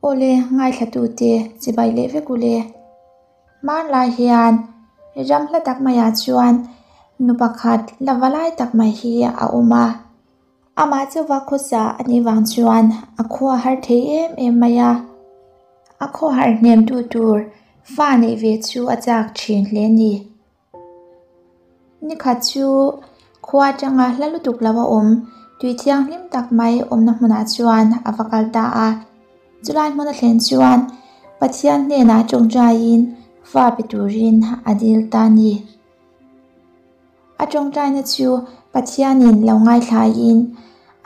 Awle ngaithlatute chibai leh vek ule. Hmanlai hian ram hla tak maiah chuan nu pakhat la va lai tak mai hi a awm a. Amah chauha khawsa a nih vang chuan a khua har thei em em mai a. A khawhar hnemtu tur fa neih ve chu a chak thin hle a ni. Nikhat chu khua atanga hla lutuk lo a awm, tui thianghlim tak mai awmna hmunah chuan a va kal ta a. Chulai hmun a thlen chuan Pathian hnenah tawngtaiin fa pe turin a dil ta a ni. A tawngtaina chu Pathianin lo ngaithlaiin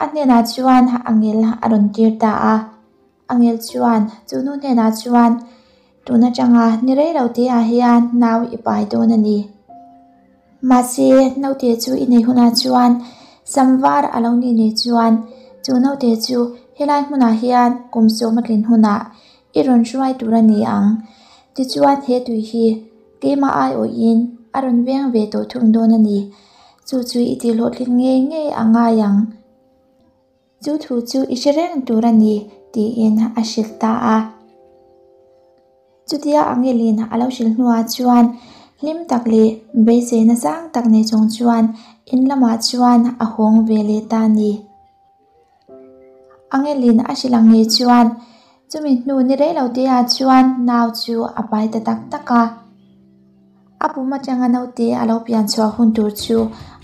a hnenah chuan angel a rawn tir ta a. Angel chuan chu nu hnenah chuan, Tun atanga ni rei lo te ah hian nau i pai dawn a ni. Mahse, naute chu i nei hunah chuan sam var a lo nih nei chuan chu naute chu helai hmunah hian kum sawm a tlin hunah i rawn hruai tur a ni ang. Tichuan he tui hi keimah aiawhin a rawn veng ve tawh thung dawn a ni. Chu chu i tihhlawhtling ngei ngei a ngai ang. Chu thu chu i hre reng tur a ni, tiin a hrilh ta a. Chutia Angelin a lo hrilh hnuah chuan hlim tak leh beiseina sang tak nei chung chuan in lamah chuan a hawng ve leh ta a ni. Angelin a hrilh ang ngei chuan chumi hnu ni rei lo te ah chuan nau chu a pai ta tak tak a. A pum atanga naute a lo pian chhuah hun tur chu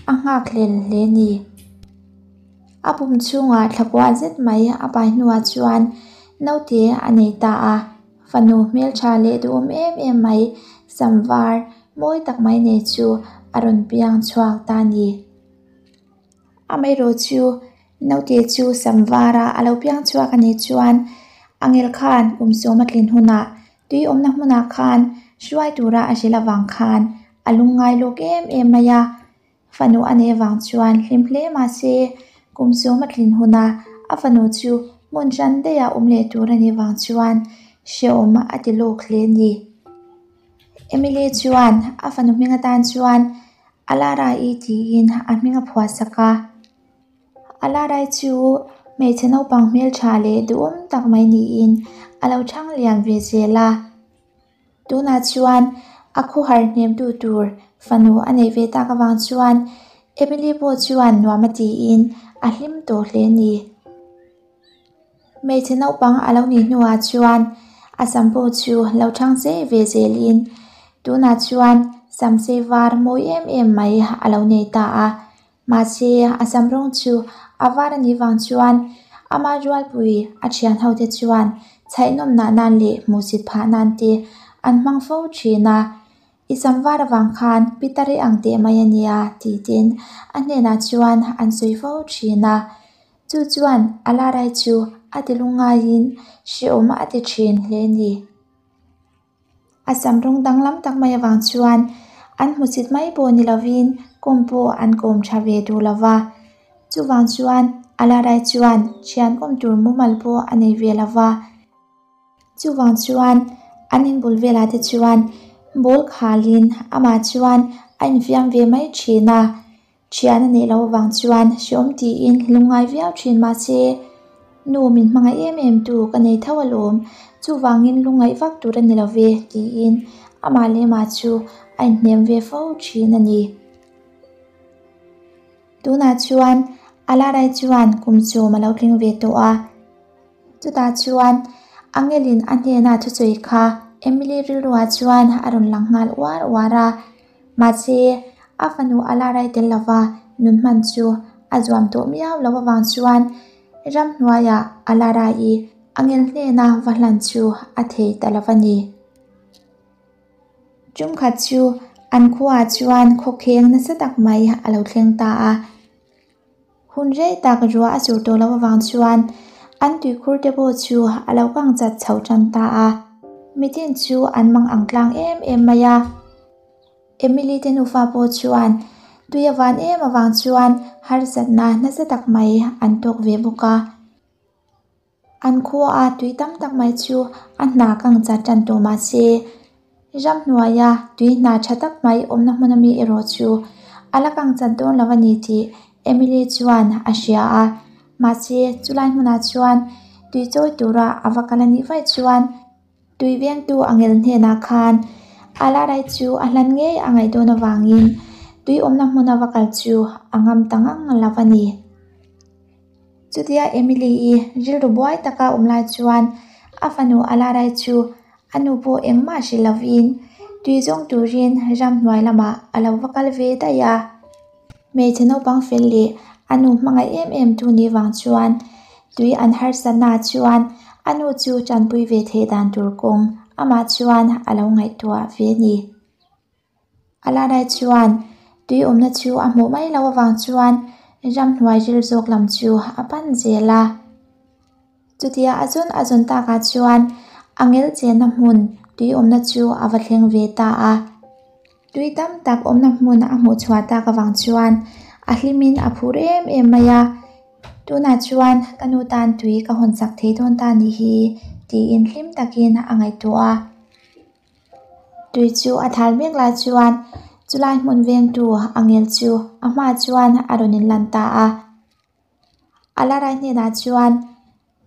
a nghak hlel hle a ni. A pum chhungah thlakua zet mai a pai hnuah chuan naute a nei ta a, fanu hmeltha leh duhawm em em mai sam var mawi tak mai nei chu a rawn piang chhuak ta a ni. Amaherawh chu naute chu sam vara a lo piang chhuak a nih chuan angel khan kum sawm a tlin hunah tui awmna hmunah khan hruai tura a hrilh avang khan a lungngai lawk em em mai a. Fanu a neih avang chuan hlim hle mah se, kum sawm a tlin huna a fanu chu hmun hran daih ah awm leh tur a nih vang chuan hrehawm a ti lawk hle a ni. Emily chuan a fanu hming atan chuan Alara-i tiin a hming a phuah sak a. Alara-i chu hmeichhe naupang hmeltha leh duhawm tak mai niin a lo chhang lian ve zel a. Tunah chuan a khawhar hnemtu tur fanu a neih ve tak avang chuan Emily pawh chuan nuam a tiin a hlim tawh hle a ni. Hmeichhe naupang a lo nih hnuah chuan a sam pawh chu lo thang zeh ve zelin tunah chuan sam sei var mawi em em mai a lo nei ta a. Mahse, a sam rawng chu a var a nih vang chuan ama rualpui a thian ho te chuan chhaihnawm nah nan leh hmuhsit phah nan te an hmang fo thin a. I sam var avang khan Peter-i ang teh mai a nia tih tin a hnenah chuan an sawi fo thin a. Chu chuan a larai chu a ti lungngaiin hrehawm a ti thin hle a ni. A sam rawng danglam tak mai avang chuan an hmusit mai pawh ni lovin kawm pawh an kawm tha ve duh lo va. Chuvang chuan a la rai chuan thian kawm tur mumal pawh a nei ve lo va. Chuvang chuan an inbul velah te chuan ball khalin amah chuan a infiam ve mai thin a. Thian a neih loh avang chuan hreawm tiin lungngai viau thin mahse, Nu min hmangaih em em tu ka nei tho alawm, chuvangin lungngaih vak tur a ni lo ve tiin amah leh amah chu a inhnem ve fo thin a ni. Tunah chuan Alarai chuan kum chawm a lo tling ve tawh a. Chutah chuan Angelin a hnena thusawi kha Emily rilruah chuan a rawn lang nghal uar uar a. Mahse, a fanu a la rai tel lova nun hman chu a zuam tawh miau lo avang chuan ramhnuaiah a la rai i Angel hnena va hlan chu a thei ta lo a ni. Tumkhat chu an khuaah chuan khawkheng nasa tak mai a lo thleng ta a. Hun rei tak ruah a sur tawh loh avang chuan an tuikhur te pawh chu a lo kang chat chho tan ta a, mitin chu an mang ang tlang em em mai a. Emily te nufa pawh chuan tui a van em avang chuan harsatna nasa tak mai an tawk ve bawk a. An khuaah tui tam tak mai chu a hna kang chat tan tawh mah se, ramhnuaia tui hna tha tak mai awmna hmun ami erawh chu a la kang chat dawn lo a ni tih Emily chuan a hria a. Mahse, chulai hmunah chuan Tui chawi tura a va kal a nih vaih chuan tui vengtu angel hnenah khan a la rai chu a hlan ngei a ngaih dawn avangin tui awmna hmuna va kal chu a ngam ta ngang lo a ni. Chutia Emily-i rilru buai taka awm lai chuan a fanu a la rai chu a nu pawh engmah hrilh lovin tui zawng turin ramhnuai lamah a lo va kal ve daih a. Hmeichhe naupang fel leh a nu hmangaih em em tu nih vang chuan tui an harsatna chuan a nu chu tanpui ve theih dan tur kawng amah chuan a lo ngaihtuah ve a ni. A la rai chuan tui awmna chu a hmuh mai loh avang chuan ramhnuai ril zawk lam chu a pan zel a. Chutia a zawn a zawn takah chuan a ngel chenna hmun tui awmna chu a va thleng ve ta a. Tui tam tak awmna hmun a hmuh chhuah tak avang chuan a hlimin a phur em em mai a, Tunah chuan ka nu tan tui ka hawn chak thei dawn ta nih hi tiin hlim takin a ngaihtuah a. Tui chu a thal mek lai chuan chulai hmun vengtu a ngel chu a hmaah chuan a rawn inlan ta a. A la rai hnenah chuan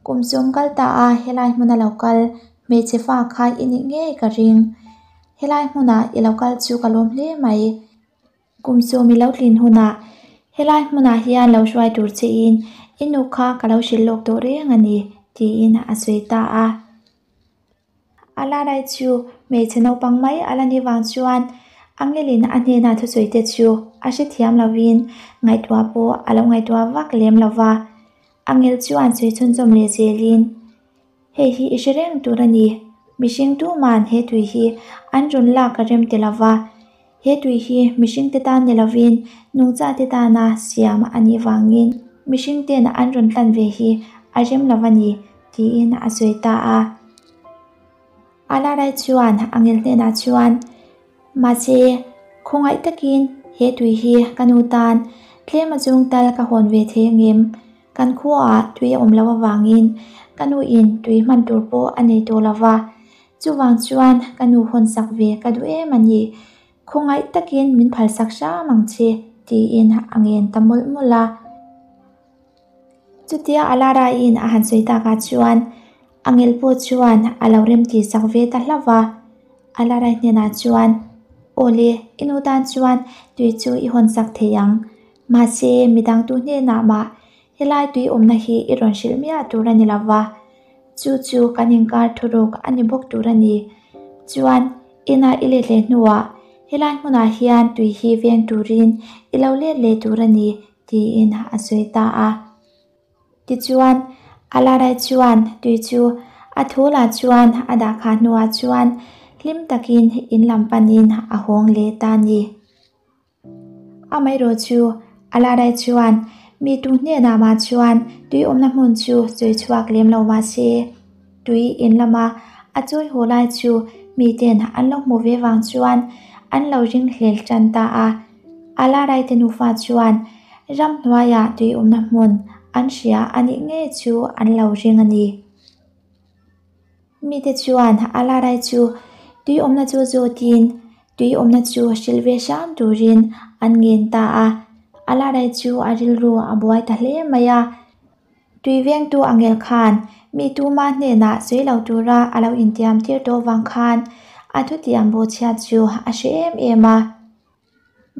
kum sawm kal ta a helai hmuna lo kal hmeichhe fa kha i nih ngei ka ring. Helai hmunah i lo kal chu ka lawm hle mai. Kum sawm i lo tlin hunah helai hmunah hian lo hruai tur che in i nu kha ka lo hrilh lawk tawh reng a ni tiin a sawi ta a. A la rai chu hmeichhe naupang mai a la ni vang chuan Angelin a hnena thusawi te chu a hrethiam lovin ngaihtuah pawh a lo ngaihtuah vak lem lo va. Angel chuan sawi chhunzawm leh zelin, Hei hi i hre reng tur a ni. Mihring tuman he tui hi an rawn lak a rem ti lo va. He tui hi mihring te tan ni lovin nungcha te tana siam a nih vangin mihring ten an rawn tlan ve hi a rem lo a ni, tiin a sawi ta a. Alarai chuan a ngel hnenah chuan, Mahse, khawngaih takin he tui hi ka nu tan tlem a chung tal ka hawn ve thei angem? Kan khuaah tui a awm loh avangin ka nuin tui hman tur pawh a nei tawh lo va, chuvang chuan ka nu hawn sak ve ka duh em a ni. Khawngaih takin min phalsak hram ang che, tiin a ngen ta mawlh mawlh a. Chutia Alara-in a han sawi takah chuan Angel pawh chuan a lo remti sak ve ta hlauh va. Alara hnenah chuan, Aw le, i nu tan chuan tui chu i hawn sak thei ang. Mahse, midang tu hnenah mah helai tui awmna hi i rawn hrilh miah tur a ni lo va. Chu chu kan inkar thuruk a ni bawk tur a ni. Chuan, inah i let leh hnuah helai hmunah hian tui hi veng turin i lo let leh tur a ni, tiin a sawi ta a. Tichuan, Alarai chuan tui chu a thulah chuan a dah khah hnuah chuan hlim takin in lam panin a hawng leh ta a ni. Amaherawh chu Alarai chuan mi tu hnenah mah chuan tui awmna hmun chu chawi chhuak lem lo mah se, tui in lama a chawi haw lai chu miten an lo hmuh ve vang chuan an lo ring hlel tan ta a. Alarai te nufa chuan ramhnuaiah tui awmna hmun an hria a nih ngei chu an lo ring a ni. Mite chuan Alarai chu tui awmna chu zawtin tui awmna chu hrilh ve hram turin an ngen ta a. Alarai chu a rilru a buai ta hle mai a. Tui vengtu Angel khan mi tuma hnenah sawi lo tura a lo intiam tir tawh vang khan a thutiam bawhchhiat chu a hre em em a.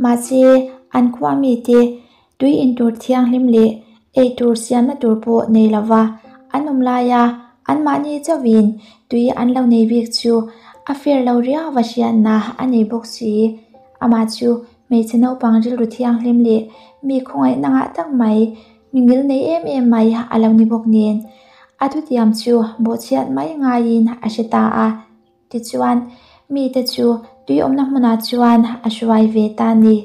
Mahse, an khua mite tui in tur thianghlim leh ei tur siamna tur pawh nei lova an awm laia anmahni chauhin tui an lo nei bik chu a fair lo riau va hriatna a nei bawk si. Amah chu hmeichhe naupang rilru thianghlim leh mi khawngaihna ngah tak mai, mi ngil nei em em mai a lo ni bawk nen a thutiam chu bawhchhiat mai ngaiin a hre ta a. Tichuan, mite chu tui awmna hmunah chuan a hruai ve ta a ni.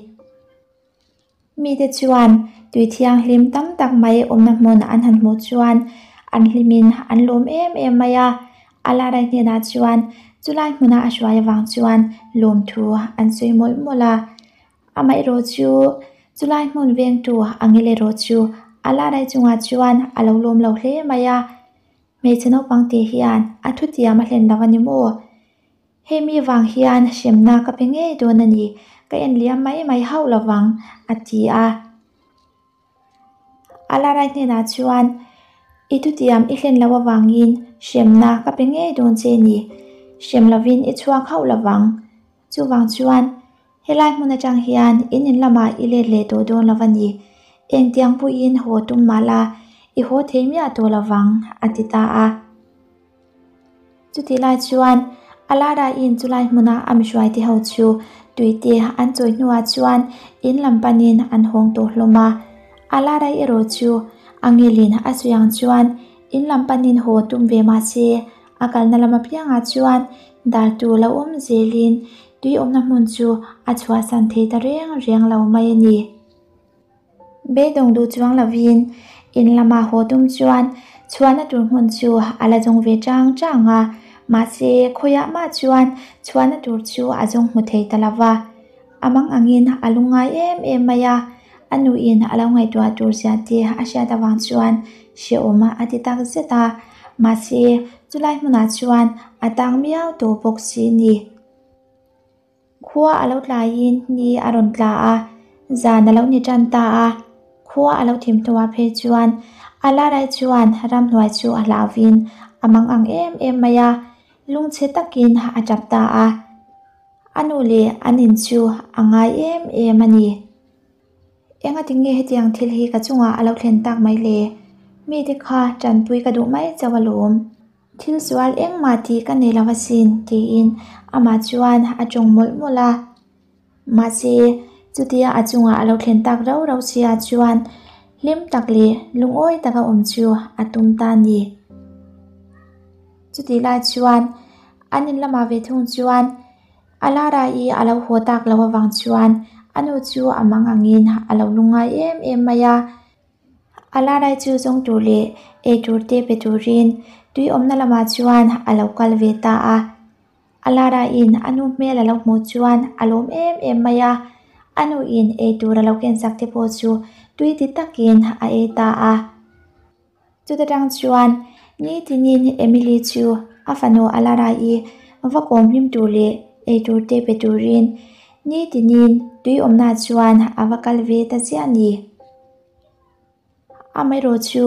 Mite chuan tui thianghlim tam tak mai awmna hmun an han hmuh chuan an hlimin an lawm em em mai a. A larai hnenah chuan chulai hmuna a hruai avang chuan lawmthu an sawi mawlh mawlh a. Amaherawh chu chulai hmun vengtu Angel erawh chu a larai chungah chuan a lo lawm lo hle mai a. Hmeichhe naupang tih hian a thutiam a hlen lo a ni maw? Hei mi vang hian hremna ka pe ngei dawn a ni, ka en liam mai mai hauh lo vang, a ti a. A la rai hnenah chuan I thutiam i hlen loh avangin hremna ka pe ngei dawn che ni. Hrem lovin i chhuak hauh lovang. Chuvang chuan helai hmun atang hian in in lamah i let leh tawh dawn lo a ni. Engtiang pawhin haw tum mah la, i haw thei miah tawh lovang, a ti ta a. Chutih lai chuan Alara-in chulai hmuna a mihruaite ho chu tuite an chawi hnuah chuan in lam panin an hawng tawh hlawm a. Alara erawh chu a ngelin a sawi ang chuan in lam panin haw tum ve mah se a kalna lam apiangah chuan daltu lo awm zelin tui awmna hmun chu a chhuahsan thei ta reng reng lo mai a ni. Beidawng duh chuang lovin in lama haw tum chuan chhuahna tur hmun chu a la zawng ve chang chang a, mahse khawiah mah chuan chhuahna tur chu a zawng hmu thei ta lo va. A mang angin a lungngai em em mai a, a nuin a lo ngaihtuah tur zia te a hriat avang chuan hrehawm a ti tak zet a, mahse chulai hmunah chuan a tang miau tawh bawk si ni. Khua a lo tlaiin ni a rawn tla a, zan a lo ni tan ta a. Khua a lo thim hnuah phei chuan a larai chuan ramhnuai chu a hlauvin a mang ang em em mai a, lungchhe takin a tap ta a. A nu leh an in chu a ngai em em a ni. Engati nge hetiang thil hi ka chungah a lo thlen tak mai le? Mite kha tanpui ka duh mai chauh alawm. Thil sual engmah tih ka nei lo asin, tiin amah chuan a tawng mawlh mawlh a. Mahse, chutia a chungah a lo thlen tak rau rau sia chuan hlim tak leh lungawi taka awm chu a tum ta a ni. Chutih lai chuan an in lamah ve thung chuan Alara-i a lo haw tak loh avang chuan a nu chu a mang angin a lo lungngai em em mai a. A larai chu zawng tur leh ei tur te pe turin tui awmna lamah chuan a lo kal ve ta a. A laraiin a nu hmel a lo hmuh chuan a lawm em em mai a, a nuin ei tur a lo kensak te pawh chu tui ti takin a ei ta a. Chuta tang chuan nitinin Emily chu a fanu a la rai i va kawm hlim tur leh ei tur te pe turin nitinin tui awmna chuan a va kal ve ta chiah a ni. Amaherawh chu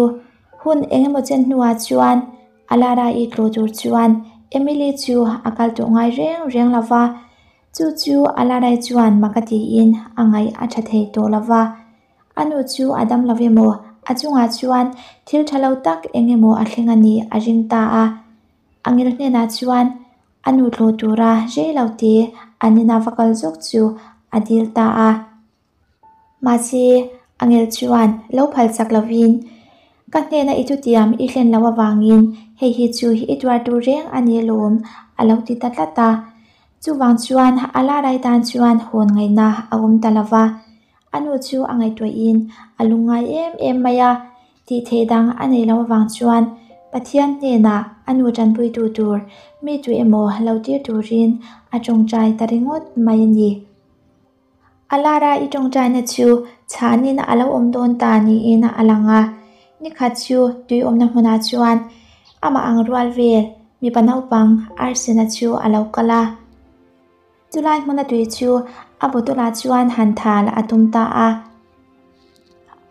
hun eng emaw chen hnuah chuan a la rai i tlawh tur chuan Emily chu a kal tawh ngai reng reng lo va, chu chu a la rai chuan mak a tiin a ngaih a tha thei tawh lo va. A nu chu a dam lo emaw, a chungah chuan thil tha lo tak eng emaw a thleng a ni a ring ta a. A ngil hnenah chuan a nu tlawh tura rei lo te an ina va kal zawk chu a dil ta a. Mahse, a ngil chuan lo phal chak lovin, Ka hnena i thutiam i hlen loh avangin hei hi chu i tuar tur reng a ni alawm, a lo ti ta tlat a. Chuvang chuan a la rai tan chuan hawn ngaihna a awm ta lo va. A nu chu a ngaihtuahin a lungngai em em mai a, tih theih dang a neih loh avang chuan Pathian hnenah a nu tanpuitu tur mi tu emaw lo tir turin a tawngtai ta ringawt mai a ni. A lara i tawngtaina chu chhanin a lo awm dawn ta niin a lang a, nikhat chu tui awmna hmunah chuan amah ang rual vel mipa naupang Arsena chu a lo kal a. Chulai hmuna tui chu a bottle ah chuan han thal a tum ta a.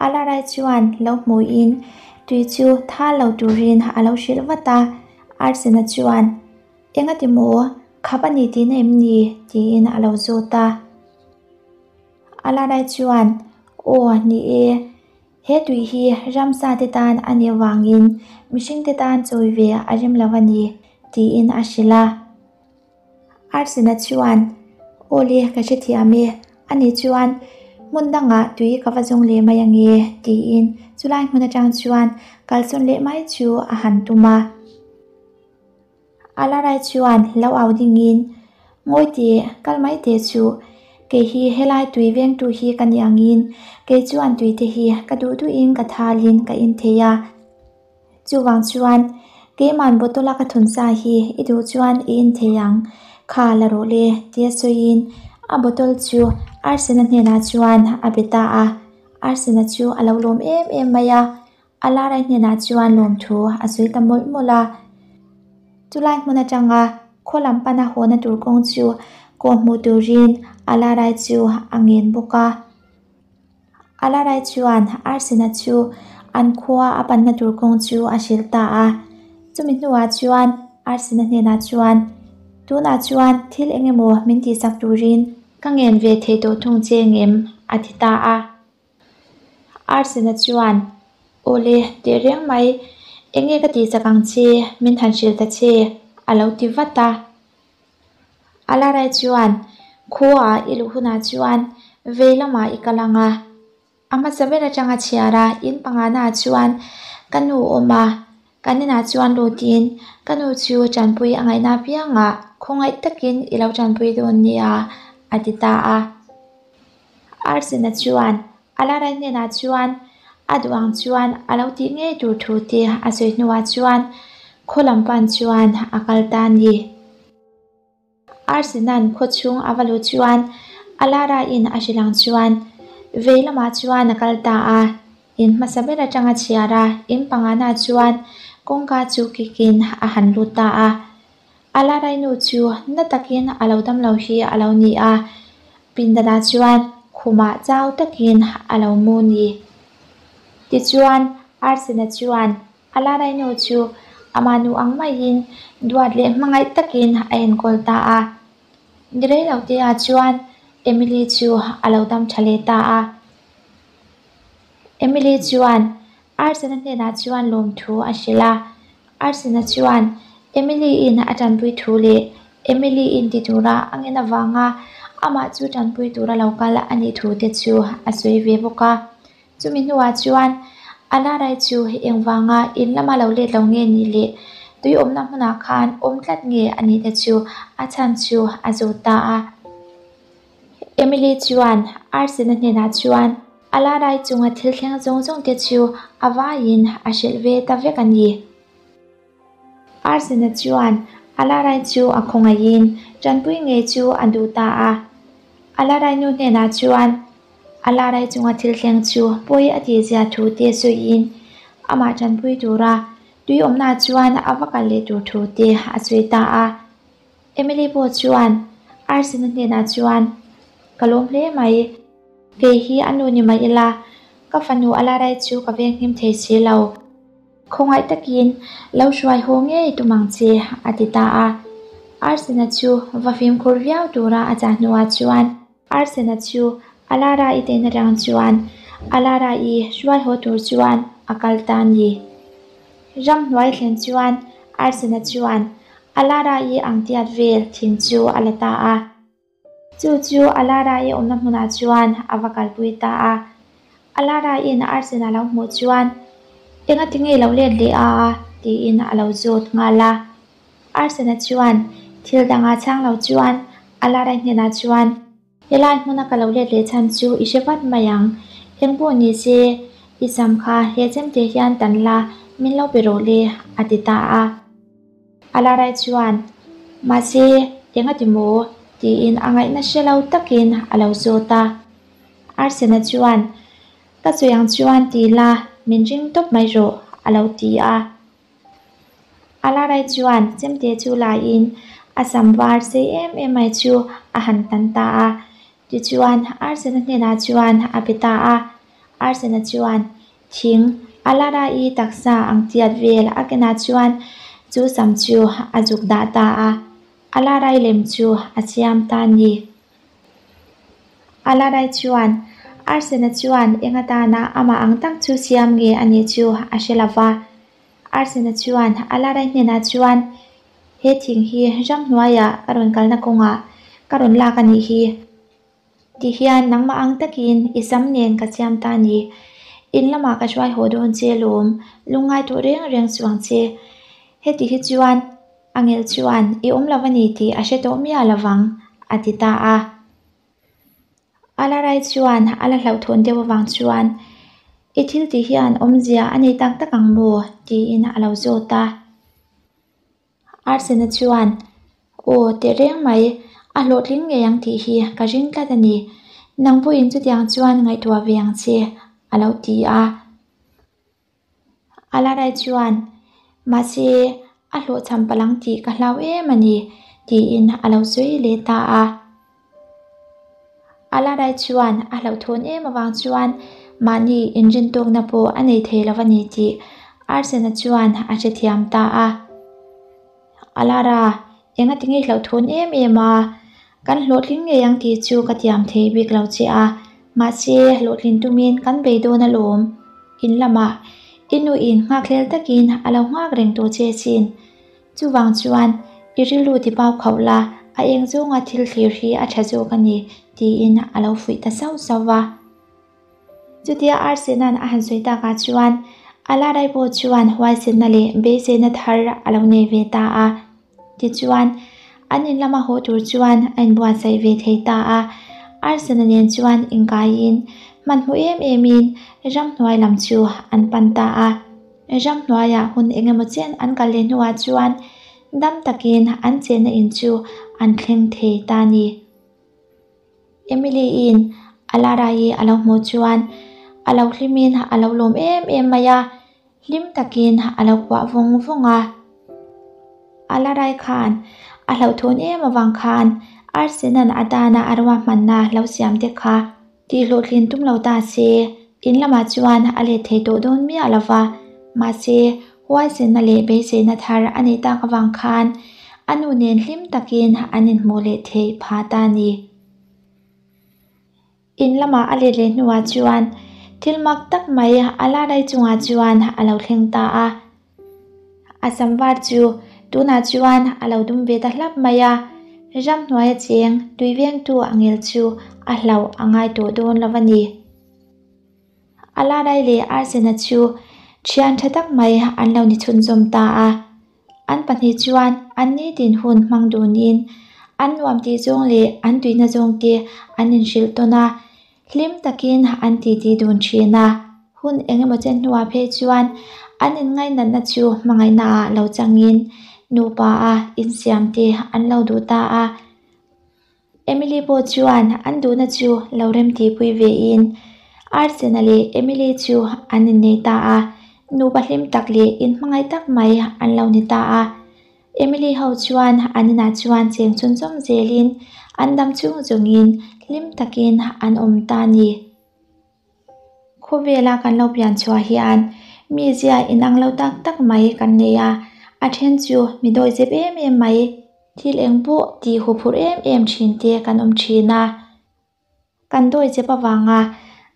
A la rai chuan lo hmuhin tui chu thal lo turin a lo hrilh vat a. Arsena chuan, Engati maw? Khap a ni tihna em ni? tiin a lo zawt a. A la rai chuan, Aw, ni e. He tui hi ramsa te tan a nih avangin mihring te tan chawi ve a rem lo a ni, tiin a hrilh a. Arsena chuan, Awle, ka hrethiam e. Ani chuan, Hmun dangah tui ka va zawng leh mai ange, tiin chulai hmun atang chuan kalsawn leh mai chu a han tum a. Alarai chuan lo au dingin, Ngawi teh, kal mai teh chu. Kei hi helai tui vengtu hi ka ni angin, kei chuan tui te hi ka duh duhin ka thalin ka in thei a. Chuvang chuan, Keiman bottle-a ka thun sa hi i duh chuan i in thei ang, kha la rawh le, tia sawiin a bottle chu Arsena hnenah chuan a be ta a. Arsena chu a lo lawm em em mai a, a Lara hnenah chuan lawmthu a sawi ta mawlh mawlh a. Chulai hmun atanga khaw lam pana hawna tur kawng chu kawhhmuh turin a Lara chu a ngen bawk a. A la rai chuan Arsena chu an khua a panna tur kawng chu a hrilh ta a. Chumi hnuah chuan Arsena hnenah chuan, Tunah chuan thil eng emaw min tihsak turin ka ngen ve thei tawh thung che ngem? a ti ta a. Arsena chuan, Awle, teh reng mai, eng nge ka tihsak ang che, min han hrilh ta che, a lo ti vat a. Alarai chuan, Khuaah i luh hunah chuan vei lamah i kal ang a. A hmasa ber atanga chhiar a, in pangana chuan ka nu awm a, kan inah chuan lutin ka nu chu tanpui a ngaihna apiangah khawngaih takin i lo tanpui dawn nia, a ti ta a. Arsena chuan Alarai hnenah chuan a duh ang chuan a lo tih ngei tur thu te a sawi hnuah chuan khaw lam pan chuan a kal ta a ni. Arsenan khaw chhung a va luh chuan Alara in a hrilh ang chuan vei lamah chuan a kal ta a, in hmasa ber atanga chhiar a, in pangana chuan kawngka chu kikin a han lut ta a. Alarai nu chu na takin a lo dam lo hi a lo ni a, pindanah chuan khumah chau takin a lo mu ni. Tichuan Arsena chuan Alarai nu chu amah nu ang maiin duat leh hmangaih takin a enkawl ta a. Ni rei lo te ah chuan Emily chu a lo dam tha leh ta a. Emily chuan Arsena hnenah chuan lawmthu a hrilh a. Arsena chuan Emily in a tanpui thu leh Emily in ti tura a ngen avanga amah chu tanpui tura lo kal a nih thu te chu a sawi ve bawk a. Chumi hnuah chuan Alarai chu engvanga in lama lo let lo nge nih leh tui awmna hmunah khan awm tlat nge a nih te chu a chhan chu a zawt ta a. Emily chuan Arsena hnenah chuan Alarai chunga thil thleng zawng zawng te chu a vaiin a hrilh ve ta vek a ni. Arsena chuan Alarai chu a khawngaihin tanpui ngei chu a duh ta a. Alarai nu hnenah chuan A larai chunga thil thleng chu pawi a tih zia thu te sawiin amah tanpui tura tui awmna chuan a va kal leh tur thu te a sawi ta a. Emily pawh chuan Arsena hnenah chuan, Ka lawm hle mai, kei hi a nu ni mai ila, ka fanu a larai chu ka venghim thei si lo. Khawngaih takin lo hruai haw ngei tum ang che, a ti ta a. Arsena chu va fimkhur viau tura a chah hnuah chuan, Arsena chu Alara i tein atang chuan Alara i hruai haw tur chuan a kal ta a ni. Ramhnuai thlen chuan Arsena chuan Alara i ang tiat vel thing chu a la ta a. Chu chu Alara i awmna hmunah chuan a va kalpui ta a. Alara in Arsena lo hmuh chuan Engati nge lo let leh a? tiin a lo zawt nghal a. Arsena chuan thil dangah chhang lo chuan Alarai hnenah chuan, Helai hmuna ka lo let leh chhan chu i hre vat mai ang. Eng pawh ni se, i sam kha he chemte hian tan la, min lo pe rawh le, a ti ta a. Alarai chuan, Mahse, eng a ti maw? tiin a ngaihna hre lo takin a lo zawt a. Arsena chuan, Ka sawi ang chuan ti la, min ring tawp mai rawh, a lo ti a. Alarai chuan chemte chu laiin a sam var sei em em mai chu a han tan ta a. Tichuan Arsena hnenah chuan a pe ta a. Arsena chuan thing Alarai taksa ang tiat vel a kenah chuan chu sam chu a zuk dah ta a. Alarai lem chu a siam ta a ni. Alarai chuan Arsena chuan eng atana amah ang tak chu siam nge a nih chu a hre lo va. Arsena chuan Alarai hnenah chuan, He thing hi ramhnuaiah ka rawn kalna kawngah ka rawn lak a nih hi. Tihian nangmah ang takin i sam nen ka siam ta a ni. In lamah ka hruai haw dawn che lawm, lungngai tawh reng reng suh ang che. Heti hi chuan A ngel chuan, I awm lo a ni tih a hre tawh miah lo vang, a ti ta a. Alarai chuan a la hlauhthawn deuh avang chuan, I thil tih hian awmzia a nei tak tak ang maw? tiin a lo zawt a. Arsena chuan, Aw, tehreng mai, a hlawhtling ngei ang tih hi ka ring tlat a ni. Nang pawhin chutiang chuan ngaihtuah ve ang che, a lo ti a. Alarai chuan, Mahse, a hlawhchham palh ang tih ka hlau em a ni, tiin a lo sawi leh ta a. Alarai chuan a hlauhthawn em avang chuan Mahni inrintawkna pawh a nei thei lo a ni tih Arsena chuan a hrethiam ta a. Alara, enga tinge hlauhthawn em em a? Kan hlawhtling ngei ang tih chu ka tiam thei bik lo che a, mahse hlawhtlin tumin kan bei dawn alawm. In lamah i nuin nghakhlel takin a lo nghak reng tawh che asin. Chuvang chuan i rilru ti pau khauh la, a eng zawnga thil thlir hi a tha zawk a ni, tiin a lo fuih ta sauh sauh va. Chutia Arsena'n a han sawi takah chuan Alarai pawh chuan huaisenna leh beiseina thar a lo nei ve ta a. Tichuan, an in lama haw tur chuan a inbuatsaih ve thei ta a. Arsena nen chuan inkaiin hmanhmawh em emin ramhnuai lam chu an pan ta a. Ramhnuaiah hun eng emaw chen an kal leh hnuah chuan dam takin an chenna in chu an thleng thei ta a ni. Emily-in a Lara-i a lo hmuh chuan a lo hlimin a lo lawm em em mai a, hlim takin a lo kuah vawng vawng a. A Lara-i khan a hlauhthawn em avang khan Arsena'n a tana a ruahmanna lo siam te kha tihhlawhtlin tum lo ta se, in lamah chuan a let thei tawh dawn miah lo va, mahse huaisenna leh beiseina thar a neih tak avang khan a nu nen hlim takin an inhmuh leh theih phah ta a ni. In lamah a let leh hnuah chuan thil mak tak mai a la rai chungah chuan a lo thleng ta a. A sam var chu tunah chuan a lo dum ve ta hlap mai a, ramhnuaia cheng tui vengtu a ngel chu a hlauh a ngai tawh dawn lo a ni. Alarai leh Arsena chu thian tha tak mai an lo ni chhunzawm ta a. An pahnih chuan an nitin hun hmang dunin an nuam tih zawng leh an tuihna zawng te an inhrilh tawn a, hlim takin an titi dun thin a. Hun eng emaw chen hnuah phei chuan an inngainatna chu hmangaihnaah lo changin nupa a insiam te an lo duh ta a. Emily pawh chuan an duhna chu lo remtihpui vein Arsena leh Emily chu an innei ta a, nupa hlim tak leh inhmangaih tak mai an lo ni ta a. Emily ho chuan an inah chuan cheng chhunzawm zelin an dam chung zawngin hlim takin an awm ta a ni. Khawvela kan lo pian chhuah hian mizia inang lo tak tak mai kan nei a, a then chu mi dawi zep em em mai, thil eng pawh tih huphurh em em thin te kan awm thin a. Kan dawi zep avanga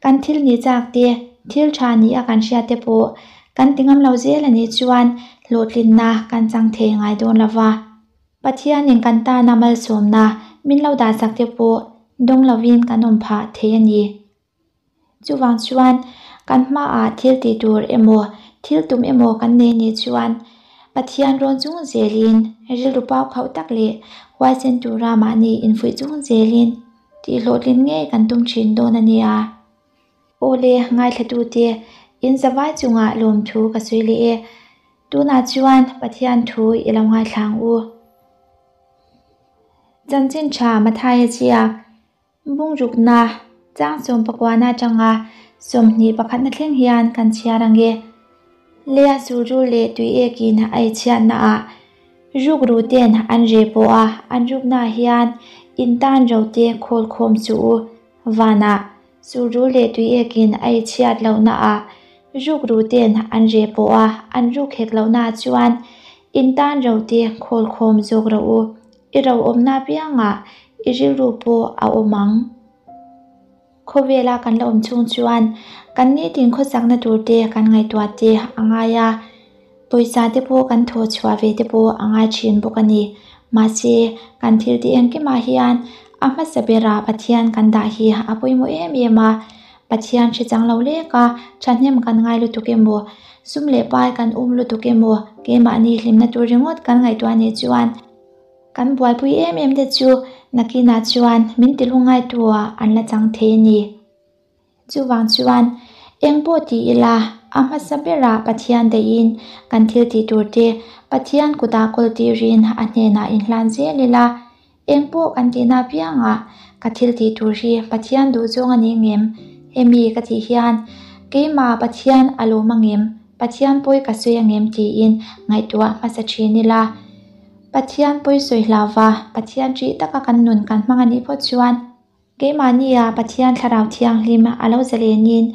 kan thil ni chak te, thil tha ni a kan hriat te pawh kan ti ngam lo zel a nih chuan hlawhtlinna kan chang thei ngai dawn lo va. Pathianin kan tana malsawmna min lo dahsak te pawh dawng lovin kan awm phah thei a ni. Chuvang chuan kan hmaah thil tih tur emaw, thil tum emaw kan nei nih chuan Pathian rawn chung zelin rilru pau khauh tak leh huaisen tura mahni infuih chung zelin tih hlawhtlin ngei kan tum thin dawn a nia. Aw le, ngaithlatute, in zavai chungah lawmthu ka sawi leh e. Tunah chuan Pathian thu i lo ngaithla ang u. Chanchin tha Mathaia chiak Bungrukna chang sawmpakuana atanga sawmhnih pakhatna thleng hian kan chhiar ang e. Leia sulrul leh tui ekin a ei chhiatnaah rukru ten an reh pawh a, an ruknaah hian in tan ro te khawl khawm suh u. Vanah sulrul leh tui ekin a ei chhiat lohnaah rukru ten an reh pawh a, an ruk hek lohnaah chuan in tan ro te khawl khawm zawk rawh u. I ro awmna apiangah i rilru pawh a awm ang. Khawvela kan la awm chhung chuan kan nitin khawsakna tur te kan ngaihtuah te a ngai a, pawisa te pawh kan thawh chhuah ve te pawh a ngai thin bawk a ni. Mahse, kan thil tih engkimah hian a hmasa berah Pathian kan dah hi a pawimawh em em a. Pathian hre chang lo lek a, thahnem kan ngai lutuk emaw, sum leh pai kan um lutuk emaw, keimahni hlimna tur ringawt kan ngaihtuah nih chuan kan buaipui em em te chu nakinah chuan min ti lungngai tu ah an la chang thei a ni. Chuvang chuan eng pawh ti ila a hmasa berah Pathian daihin kan thil tih tur te Pathian kutah kawl tirin a hnenah inhlan zel ila, Eng pawh kan tihna apiangah ka thil tih tur hi Pathian duh zawng a ni ngem? Hemi ka tih hian keimah Pathian a lawm a ngem? Pathian pawi ka sawi a ngem? tiin ngaihtuah hmasa thin ila. Pathian pawi sawi hlauva Pathian ṭih taka kan nun kan hmang a nih phawt chuan keimahnia Pathian Thlarau Thianghlim a lo zalenin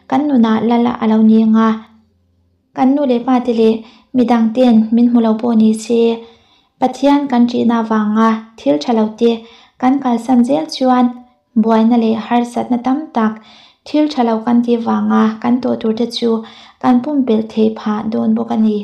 kan nunah lal a lo ni ang a. Kan nu leh pa te leh midang ten min hmu lo pawh ni se, Pathian kan ṭihna avanga thil ṭha lo te kan kalsan zel chuan buaina leh harsatna tam tak thil ṭha lo kan tih vanga kan tawh tur te chu kan pumpelh theih phah dawn bawk a ni.